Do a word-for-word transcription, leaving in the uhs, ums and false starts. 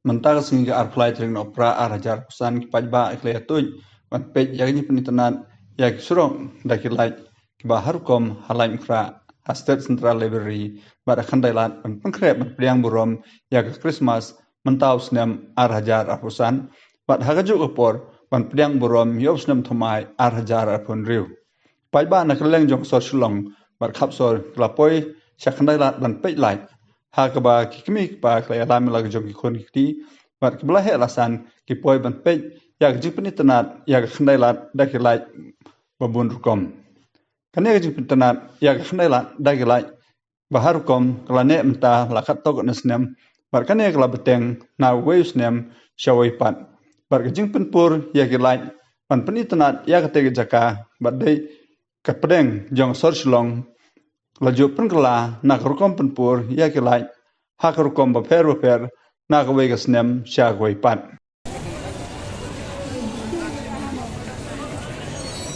Mynta ka sngi ka arphew lai tarik Nohprah ar hajar arphew san, ki paidbah ki la ïa tuid ban peit ïa ka jingpynitynnad ïa ki surok da ki light kiba ha rukom ha Laitumkhrah, ha State Central Library, bad ha Khyndailad ban pynkhreh ban pdiang burom ïa ka Christmas mynta u snem ar hajar arphew san, bad ha kajuh ka por ban pdiang burom ïa u snem thymmai ar hajar arphew hynriew. Paidbah na kylleng jong ka sor Shillong bad khapsor ki la poi sha Khyndailad ban peit light, ha kaba ki kmie ki kpa ki la ïalam ïa la ka jong ki khun ki kti, bad kiba la heh la san ki poi ban peit ïa ka jingpynitynnad ïa ka Khyndailad da ki light ba bun rukom. Kane ka jingpynitynnad ïa ka Khyndailad da ki light ba ha rukom ka la neh mynta la katto katne snem, bad kane ka la bteng na uwei u snem sha uwei pat. Bad ka jingpynpur ïa ki light ban pynitynnad ïa kata ka jaka bad dei ka pdeng jong ka sor Shillong la ju pynkylla na ka rukom pynpur ïa ki light ha ka rukom bapher bapher na kawei ka snem sha kawei pat.